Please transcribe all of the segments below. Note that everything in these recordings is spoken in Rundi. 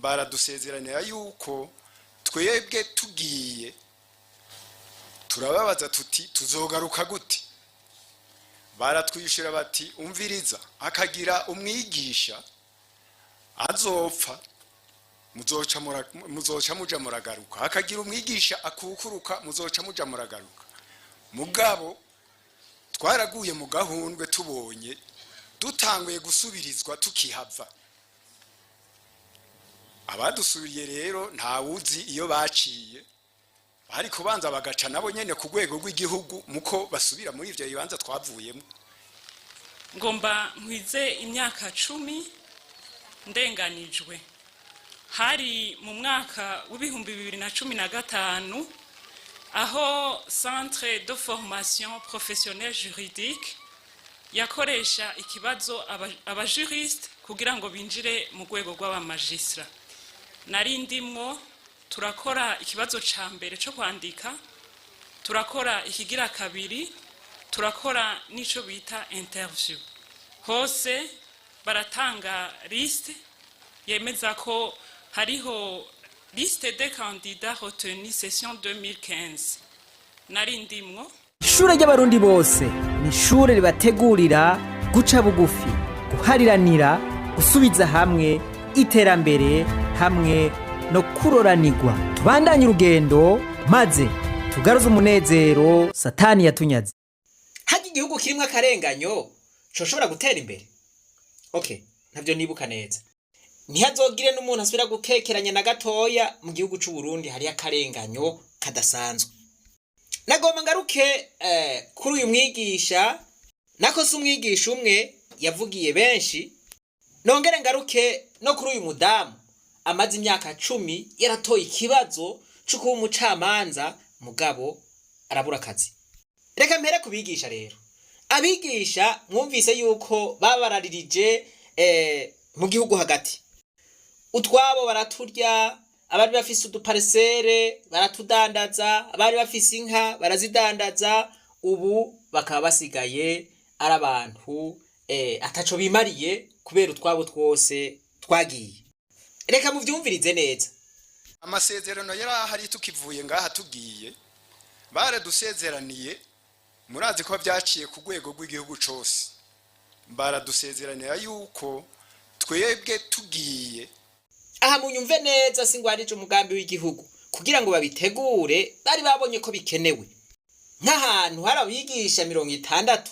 Baradusezeranira yuko twebwe tugiye, turababaza tuti: "Tuzogaruka gute?" Baratwishyura bati: "Umviriza, akagira umwigisha azopfa, muzoca muja muragaruka. Hakagira umwigisha akukuruka, muzoca muja muragaruka." Mugabo twaraguye mu gahundwe tubonye dutanguye gusubirizwa tukihava. Abadusubiriye rero ntawuzi iyo baciye. Bari kubanza bagaca nabo nyene ku rwego rw'igihugu muko basubira muri ivyo bibanza twavuyemo. Ngomba nkwize imyaka 10 ndenganijwe. Hari mu mwaka w'2015, aho Centre de formation professionnelle juridique yakoresha ikibazo abajuriste kugira ngo binjire mu rwego rw'aba magistrats. Nari ndimwo. Turakora ikibazo ca mbere co kwandika, turakora ikigira kabiri, turakora n'ico bita interview. Hose baratanga liste yemeza ko hariho liste des candidats retenus session 2015. Nari ndimwo. Ishure ry'Abarundi bose ni ishure ribategurira guca bugufi, guhariranira, gusubiza hamwe, iterambere hamwe no kuroranirwa. Tubandanye urugendo maze tugaruze umunezero Satani yatunyaze. Harya igihugu kirimwo akarenganyo coshobora gutera imbere? Okay, ntavyo nibuka neza. Ntihazogire n'umuntu asubira gukekeranya na gatoya, mu gihugu c'u Burundi hariyo akarenganyo kadasanzwe. Nagomba ngaruke kuri uyu mwigisha, nako si umwigisha umwe, yavugiye benshi. Nongere ngaruke no kuri uyu mudamu amaze imyaka 10 yaratoye ikibazo co kuba umucamanza, mugabo arabura akazi. Reka mpere kubigisha rero. Abigisha mwumvise yuko babararirije mu gihugu hagati, utwabo baraturya. Abari bafise udu parcelles baratudandaza, abari bafise inka barazidandaza. Ubu bakaba basigaye ari abantu ataco bimariye kubera utwabo twose twagiye. Reka muvyumvirize neza. Amasezerano yari ahari tukivuye ngaha tugiye, baradusezeraniye. Murazi ko byaciye ku rwego rw'igihugu cose. Baradusezeranira yuko twebwe tugiye Aha munyumve neza, singwanije umugambi w'igihugu. Kugira ngo babitegure, bari babonye ko bikenewe. Nk'ahantu hari abigisha 60,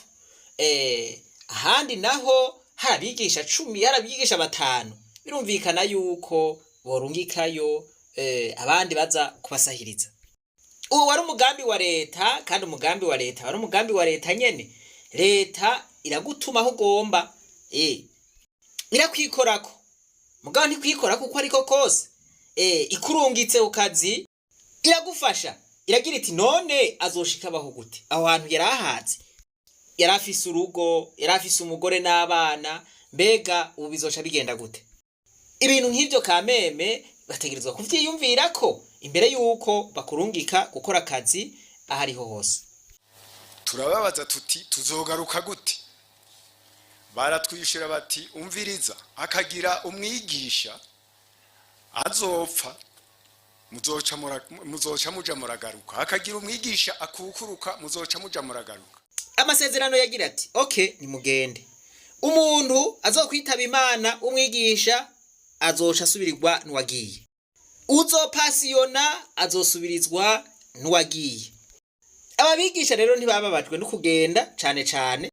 ahandi naho hari abigisha 10, hari abigisha 5, birumvikana yuko borungikayo abandi baza kubasahiriza. Uwo wari umugambi wa leta, kandi umugambi wa leta wari umugambi wa leta nyene. Leta iragutuma aho ugomba, irakwikorako, mugabo ntikwikorako uko ariko kose. Ikurungitse ku kazi, iragufasha, iragira iti: "None azoshika abaho gute aho hantu?" Yari ahazi, yari afise urugo, yari afise umugore n'abana. Mbega ubu bizoca bigenda gute? Ibintu nk'ivyo kameme bategerezwa kuvyiyumvirako imbere y'uko bakurungika gukora akazi aho ariho hose. Turababaza tuti: "Tuzogaruka gute?" Baratwishyura bati: "Umviriza, akagira umwigisha azopfa, muzoca muja muragaruka. Hakagira umwigisha akukuruka, muzoca muja muragaruka." Amasezerano yagira ati: "Okay, nimugende, umuntu azokwitaba Imana umwigisha azoca asubirirwa n'uwagiye, uzopasiyona azosubirizwa n'uwagiye." Aba bigisha rero ntibababajwe no kugenda cane cane,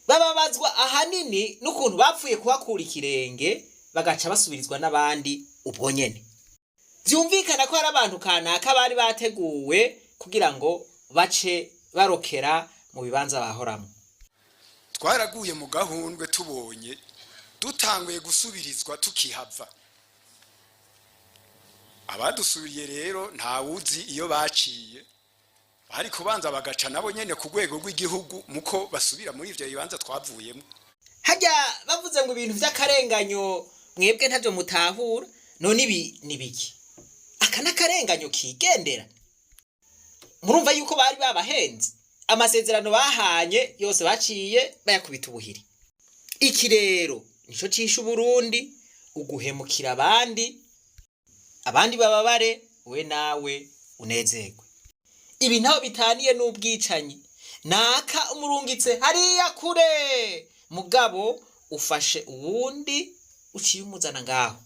bababazwa ahanini n'ukuntu bapfuye kuhakura ikirenge bagaca basubirizwa n'abandi ubwo nyene. Vyumvikana ko hari abantu kanaka bari bateguwe kugira ngo bace barokera mu bibanza bahoramwo. Twaraguye mu gahundwe tubonye dutanguye gusubirizwa tukihava. Abadusubiriye rero ntawuzi iyo baciye. Bari kubanza bagaca nabo nyene ku rwego rw'igihugu muko basubira muri ivyo bibanza twavuyemo. Harya bavuze ngo ibintu vy'akarenganyo mwebwe ntavyo mutahura. None ibi ni biki? Aka n'akarenganyo kigendera. Murumva yuko bari babahenze, amasezerano bahanye yose baciye bayakubita ubuhiri. Iki rero nico cishe Uburundi, uguhemukira abandi. Abandi bababare, we nawe unezerwe. Ibi ntaho bitaniye n'ubwicanyi. Naka umurungitse hariya kure, mugabo ufashe uwundi uciye umuzana ngaho.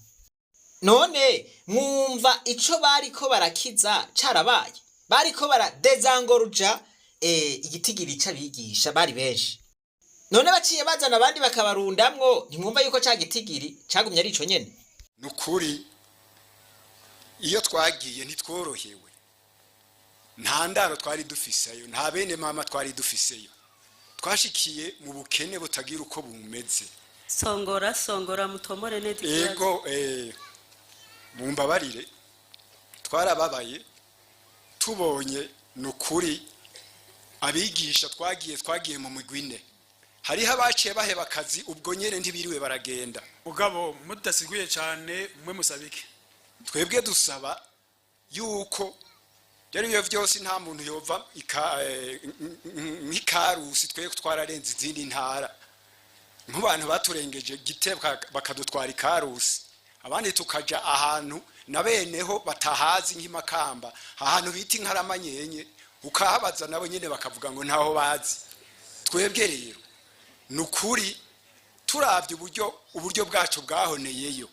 None mwumva ico bariko barakiza carabaye? Bariko baradezangoruja igitigiri c'abigisha bari benshi. None baciye bazana abandi bakabarundamwo, ntimwumva yuko ca gitigiri cagumye ari ico nyene? Nukuri iyo twagiye ntitworohewe. Nta ndaro twari dufiseyo, nta bene mama twari dufiseyo. Twashikiye mu bukene butagira uko bumeze. Songora, songora, mutomore neza ikibazo. Ego, mumbabarire, twarababaye tubonye. Nukuri abigisha twagiye mu migwi ine. Hariho abaciye baheba akazi ubwo nyene, ntibiriwe baragenda. Mugabo mudasiguye cyane, mwe musabike? Twebwe dusaba yuko byari byo byose nta muntu yova nk'ikarusi. Twebwe twararenze izindi ntara, nk'abantu baturengeje gite bakadutwara ikarusi, abandi tukaja ahantu na beneho batahazi, nk'imakamba, ahantu bita inkaramanyenye. Ukahabaza nabo nyene bakavuga ngo ntaho bazi. Twebwe rero ni ukuri turabye uburyo bwacu bwahoneyeyo.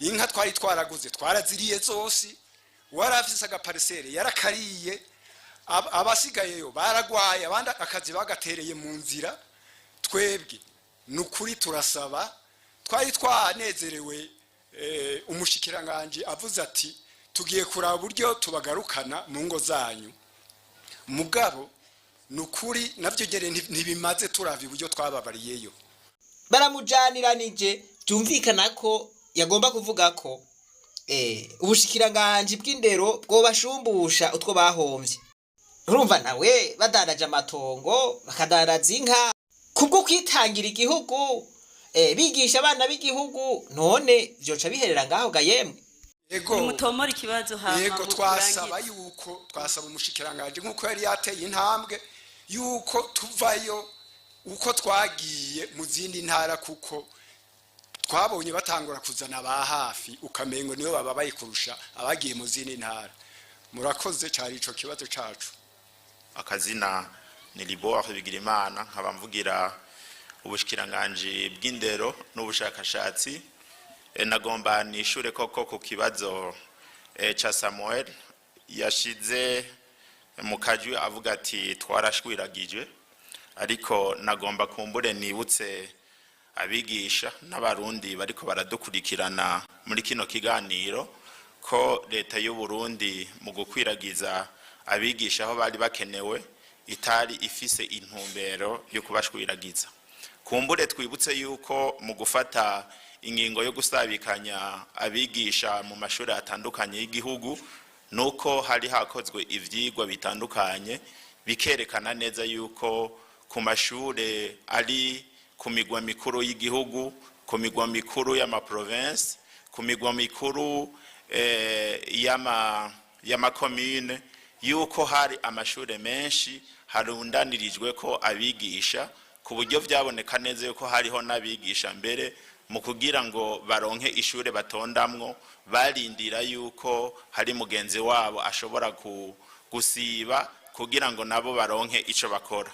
Inka twari twaraguze twaraziriye zose. Uwari afise agaparisere yarakariye. Abasigayeyo baragwaye, abandi akazi bagatereye mu nzira. Twebwe ni ukuri turasaba. Twari twanezerewe umushikiranganji avuze ati: "Tugiye kuraba uburyo tubagarukana mu ngo zanyu." Mugabo ni ukuri navyo nyene ntibimaze turavye uburyo twababariyeyo. Baramujaniranije. Byumvikana ko yagomba kuvuga ko ubushikiranganji bw'indero bwobashumbusha utwo bahomvye. Urumva nawe, badandaje amatongo, bakadandaza inka kubwo kwitangira igihugu, bigisha abana b'igihugu. None vyoca biherera ngaho ga yemwe? Ego. Nimutomore ikibazo hama Yego, twasaba murangize. yuko twasaba umushikiranganji, nk'uko yari yateye intambwe, yuko tuvayo uko twagiye mu zindi ntara, kuko twabonye batangura kuzana ba hafi, ukamengo niyo bababaye kurusha abagiye mu zindi ntara. Murakoze, cyari ico kibazo cacu. Akazina ni Liboire Bigirimana, nkaba mvugira ubushikiranganji bw'indero n'ubushakashatsi. Nagomba nishure koko ku kibazo ca Samuel yashize mu kajwi, avuga ati twarashwiragije. Ariko nagomba kumbure nibutse abigisha n'abarundi bariko baradukurikirana muri kino kiganiro ko leta y'u Burundi mu gukwiragiza abigisha aho bari bakenewe itari ifise intumbero yo kubashwiragiza. Kumbure twibutse yuko mu gufata ingingo yo gusabikanya abigisha mu mashuri atandukanye y'igihugu, nuko hari hakozwe ivyigwa bitandukanye bikerekana neza yuko ku mashure ari ku migwa mikuru y'igihugu, ku migwa mikuru y'amaprovince, ku migwa mikuru y'amakomine, yuko hari amashure menshi harundanirijwe ko abigisha, ku buryo vyaboneka neza yuko hariho n'abigisha mbere mu kugira ngo baronke ishure batondamwo barindira yuko hari mugenzi wabo ashobora gusiba kugira ngo nabo baronke ico bakora.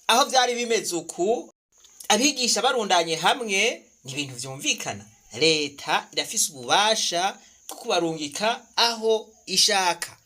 Aho vyari bimeze uku, abigisha barundanye hamwe, ni ibintu vyumvikana. Leta irafise ububasha bwo kubarungika aho ishaka,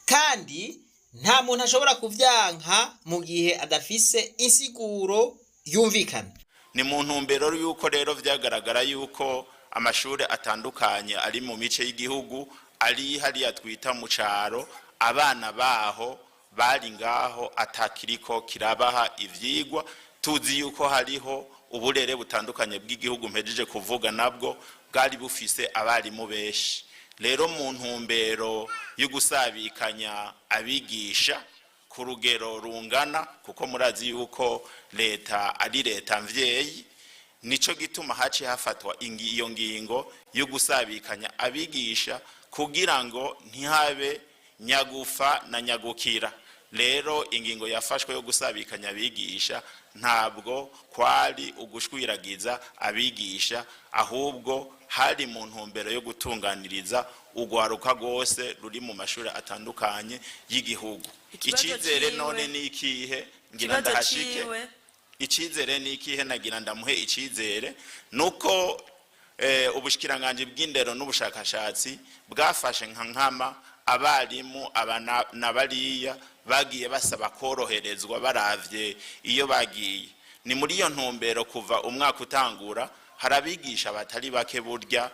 kandi nta muntu ashobora kuvyanka mu gihe adafise insiguro yumvikana. Ni mu ntumbero y'uko rero vyagaragara yuko amashuri atandukanye ari mu mice y'igihugu, ari hariya twita mu caro, abana baho bari ngaho atakiriko kirabaha ivyigwa. Tuzi yuko hariho uburere butandukanye bw'igihugu mpejeje kuvuga, nabwo bwari bufise abarimu benshi. Rero mu ntumbero yo gusabikanya abigisha ku rugero rungana, kuko murazi yuko leta ari leta mvyeyi, nico gituma haciye hafatwa iyo ngingo yo gusabikanya abigisha kugira ngo ntihabe nyagufa na nyagukira. Rero ingingo yafashwe yo gusabikanya abigisha ntabwo kwari ugushwiragiza abigisha, ahubwo hari mu ntumbero yo gutunganiriza urwaruka rwose ruri mu mashuri atandukanye y'igihugu. Ikibazo Icyizere ciwe- none ni ikihe? Ngira Ikibazo ndahashike. ciwe. Icyizere ni ikihe? Nagira ndamuhe icyizere nuko ubushikiranganje bw'indero n'ubushakashatsi bwafashe nka nkama abarimu aba na bariya bagiye basaba koroherezwa baravye iyo bagiye. Ni muri iyo ntumbero kuva umwaka utangura hari abigisha batari bake burya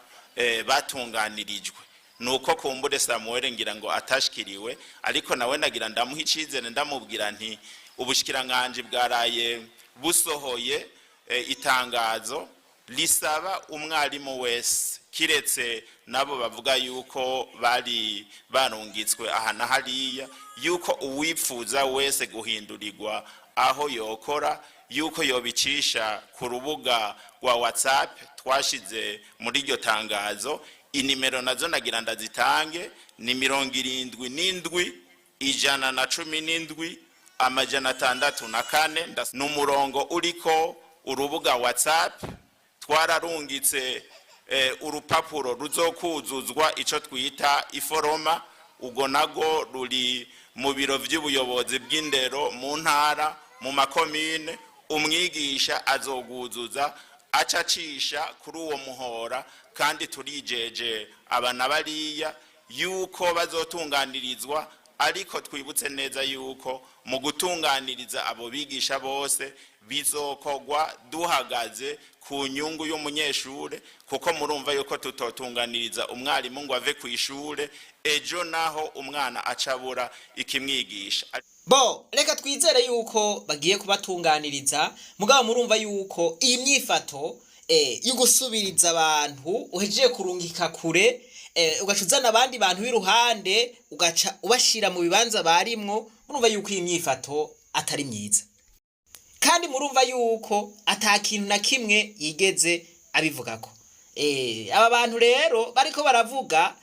batunganirijwe. Nuko kumbure Samuel ngira ngo atashikiriwe, ariko nawe nagira ndamuha icizere, ndamubwira nti ubushikiranganje bwaraye busohoye itangazo risaba umwarimu wese, kiretse nabo bavuga yuko bari barungitswe aha na hariya, yuko uwipfuza wese guhindurirwa aho yokora, yuko yobicisha ku rubuga rwa WhatsApp twashize muri iryo tangazo. Inimero nazo nagira ndazitange, ni 77 117 604. Ni umurongo uriko urubuga WhatsApp. Twararungitse urupapuro ruzokuzuzwa, ico twita iforoma. Ubwo nago ruri mu biro vy'ubuyobozi bw'indero mu ntara, mu makomine. Umwigisha azoguzuza aca acisha kuri uwo muhora, kandi turijeje aba na bariya yuko bazotunganirizwa. Ariko twibutse neza yuko mu gutunganiriza abo bigisha bose bizokogwa duhagaze ku nyungu y'umunyeshure, kuko murumva yuko tutotunganiriza umwarimu ngo ave ku ishure ejo naho umwana acabura ikimwigisha. Bo reka twizere yuko bagiye kubatunganiriza. Mugabo murumva yuko iyi myifato yo gusubiriza abantu uhejeje kurungika kure, ugaca uzana abandi bantu b'iruhande, ugaca ubashira mu bibanza barimwo, murumva yuko iyi myifato atari myiza, kandi murumva yuko ata kintu na kimwe yigeze abivugako. Aba bantu rero bariko baravuga,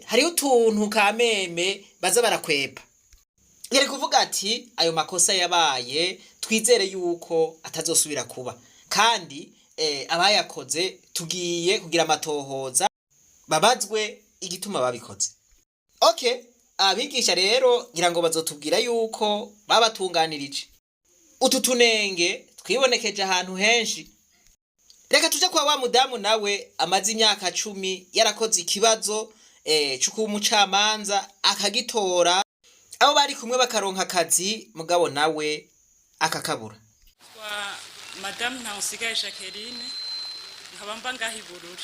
hariho utuntu kameme baza barakwepa. Yari kuvuga ati ayo makosa yabaye, twizere yuko atazosubira kuba, kandi abayakoze tugiye kugira amatohoza babazwe igituma babikoze. Okay, abigisha rero ngira ngo bazotubwira yuko babatunganirije. Utu tunenge twibonekeje ahantu henshi. Reka tuje kwa wa mudamu nawe amaze imyaka 10 yarakoze ikibazo cyo kuba umucamanza akagitora, abo bari kumwe bakaronka akazi, mugabo nawe akakabura. Twa Madamu Ntawusigaye Jacqueline, nkaba mba ngaho i Bururi.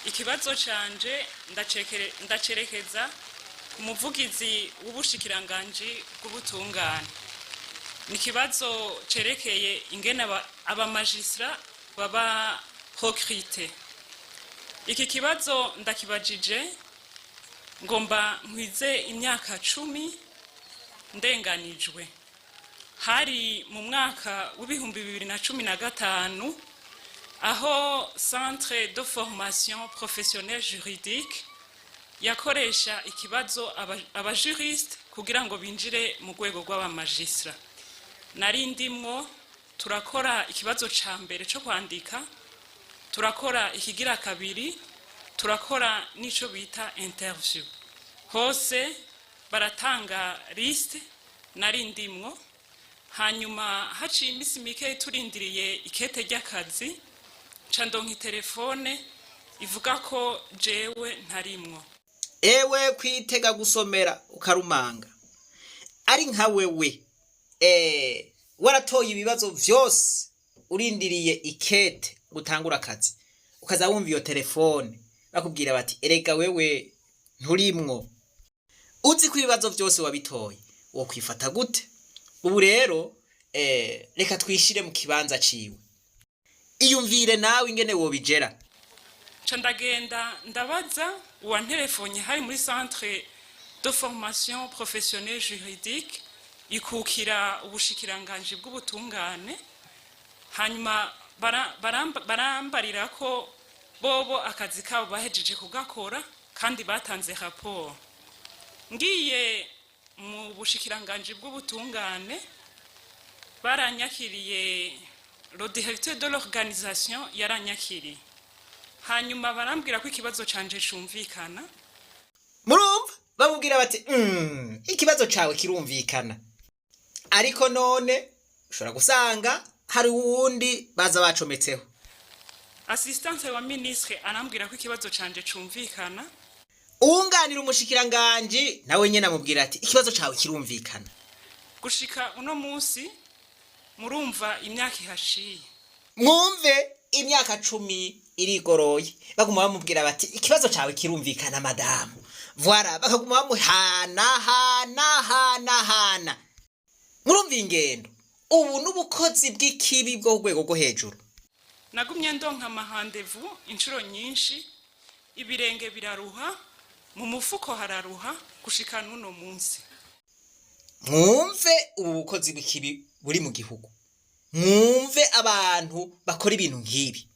Ikibazo canje ndacerekeza ku muvugizi w'ubushikiranganji bw'ubutungane. Ni ikibazo cerekeye ingene abamajisira baba recruté. Iki kibazo ndakibajije ngomba nkwize imyaka 10 ndenganijwe. Hari mu mwaka w'2015, aho Centre de formation professionnelle juridique yakoresha ikibazo abajuriste kugira ngo binjire mu rwego rw'abamajisira. Nari ndimwo. Turakora ikibazo ca mbere co kwandika, turakora ikigira kabiri, turakora n'ico bita interview. Hose baratanga liste, nari ndimwo. Hanyuma haciye iminsi mike turindiriye ikete ry'akazi, nca ndonka itelefone ivuga ko jewe ntarimwo. Ewe, kwitega gusomera ukarumanga ari nka wewe, waratoye ibibazo vyose, urindiriye ikete gutangura akazi, ukaza wumva iyo telefone bakubwira bati erega wewe nturimwo, uzi ko ibibazo vyose wabitoye, wo kwifata gute? Ubu rero reka twishire mu kibanza ciwe. Iyumvire nawe ingene wobigera. Nca ndagenda ndabaza uwanterefonye, hari muri Centre de formation professionnelle juridique ikukira ubushikiranganji bw'ubutungane. Hanyuma barambarira ko bobo akazi kabo bahejeje kugakora kandi batanze raporo. Ngiye Mu bushikiranganji bw'ubutungane baranyakiriye, le directeur de l'organisation yaranyakiriye, hanyuma barambwira ko ikibazo canje cumvikana. Murumva bamubwira bati: ikibazo cawe kirumvikana." Ariko none ushobora gusanga hari uwundi baza bacometseho. Assistante wa ministre arambwira ko ikibazo canje cumvikana. Uwunganira umushikiranganji nawe nyene amubwira ati: "Ikibazo cawe kirumvikana." Gushika uno munsi, murumva imyaka ihashiye. Mwumve, imyaka 10 irigoroye baguma bamubwira bati: "Ikibazo cawe kirumvikana, madamu." Voilà, bakaguma bamuhana hana hana hana. Murumva ingendo ubu n'ubukozi bw'ikibi bwo ku rwego rwo hejuru. Nagumye ndonka ama rendez-vous inshuro nyinshi, ibirenge biraruha, mu mufuko hararuha, gushika n'uno munsi. Mwumve ubu bukozi bw'ikibi buri mu gihugu, mwumve abantu bakora ibintu nk'ibi.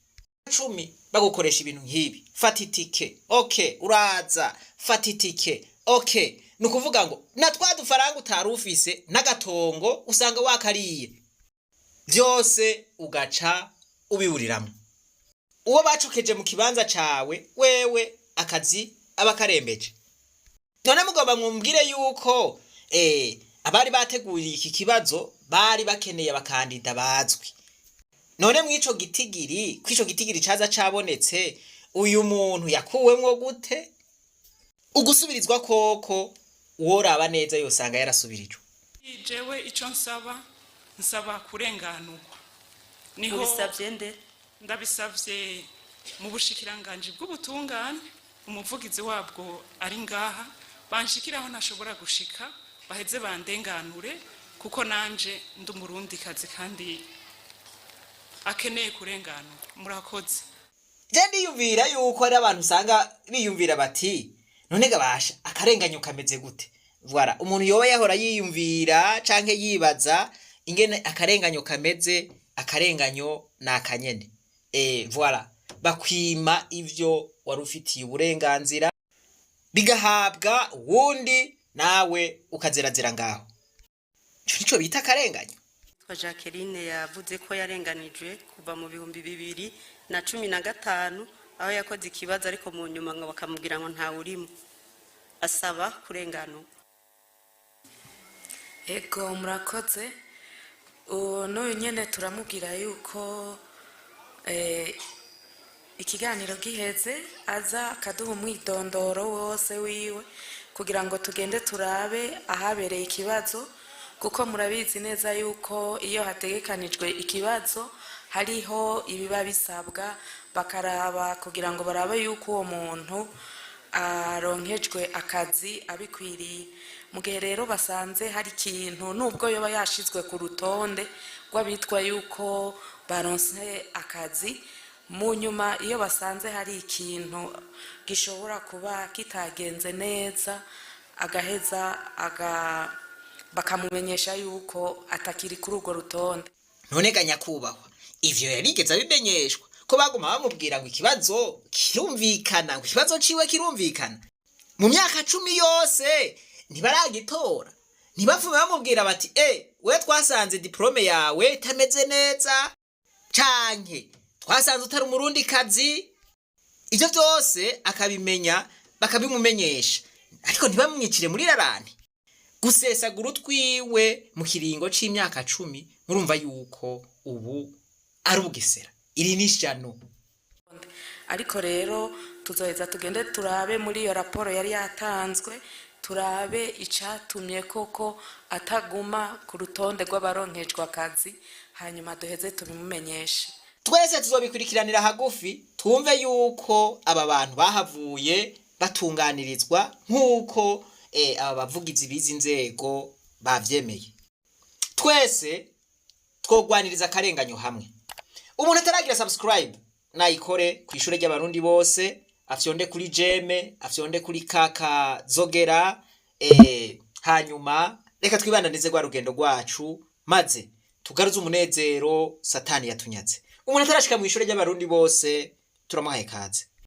10 bagukoresha ibintu nk'ibi: fata itike, ok, uraza, fata itike, ok. Ni ukuvuga ngo na twa dufaranga utari ufise n'agatongo usanga wakariye byose, ugaca ubiburiramo uwo bacokeje mu kibanza cawe. Wewe akazi aba karembeje. None mugomba mwumvire yuko abari bateguriye iki kibazo bari bakeneye abakandida bazwi. None mw'ico gitigiri, kw'ico gitigiri caza cabonetse, uyu muntu yakuwemwo gute? Ugusubirizwa koko, uworaba neza yosanga yarasubirijwe. Jewe ico nsaba, nsaba kurenganurwa. Niho Mubisabye nde? Ndabisavye mu bushikiranganji bw'ubutungane, umuvugizi wabwo ari ngaha, banshikiraho ntashobora gushika, baheze bandenganure, kuko nanje ndi umurundikazi kandi akeneye kurenganurwa. Murakoze. Je ndiyumvira yuko hari abantu usanga biyumvira bati: "None gabasha, akarenganyo kameze gute?" Voilà, umuntu yoba yahora yiyumvira canke yibaza ingene akarenganyo kameze, akarenganyo ni akanyene. Voilà, bakwima ivyo wari ufitiye uburenganzira, bigahabwa uwundi, nawe ukazerazera ngaho. Ico nico bita akarenganyo. Yitwa Jacqueline, yavuze ko yarenganijwe kuva mu 2015, aho yakoze ikibazo ariko mu nyuma ngo bakamubwira ngo ntawe urimo, asaba kurenganurwa. Ego, murakoze. Uwo n'uyu nyene turamubwira yuko ikiganiro giheze aza akaduha umwidondoro wose wiwe, kugira ngo tugende turabe ahabereye ikibazo, kuko murabizi neza yuko iyo hategekanijwe ikibazo hariho ibiba bisabwa, bakaraba kugira ngo barabe yuko uwo muntu aronkejwe akazi abikwiriye. Mu gihe rero basanze hari ikintu, nubwo yoba yashizwe ku rutonde rw'abitwa yuko baronse akazi, mu nyuma iyo basanze hari ikintu gishobora kuba kitagenze neza, agaheza bakamumenyesha yuko atakiri kuri urwo rutonde. None ga nyakubahwa, ivyo yarigeze abimenyeshwa, ko baguma bamubwira ngo ikibazo kirumvikana, ngo ikibazo ciwe kirumvikana? Mu myaka 10 yose ntibaragitora. Ntibapfume bamubwira bati: "E, we twasanze diplôme yawe itameze neza, canke twasanze utari umurundi kazi." Ivyo vyose akabimenya, bakabimumenyesha, ariko ntibamwicire muri rarani gusesagura utwiwe mu kiringo c'imyaka 10. Murumva yuko ubu ari ubugesera, iri ni ishano. Ariko rero tuzoheza tugende turabe muri iyo raporo yari yatanzwe, turabe icatumye koko ataguma ku rutonde rw'abaronkejwe akazi, hanyuma duheze tubimumenyeshe. Twese tuzobikurikiranira hagufi, twumve yuko aba bantu bahavuye batunganirizwa nk'uko aba bavugizi bizi nzego bavyemeye. Twese twogwaniriza akarenganyo hamwe. Umuntu ataragira subscribe nayikore ku ishure ry'abarundi bose, afyonde kuri j'aime, afyonde kuri kaka zogera, hanyuma reka twibandanize rwa rugendo rwacu, maze tugaruze umunezero satani yatunyaze. Umuntu atarashika mu ishure ry'abarundi bose, turamuhaye kaze.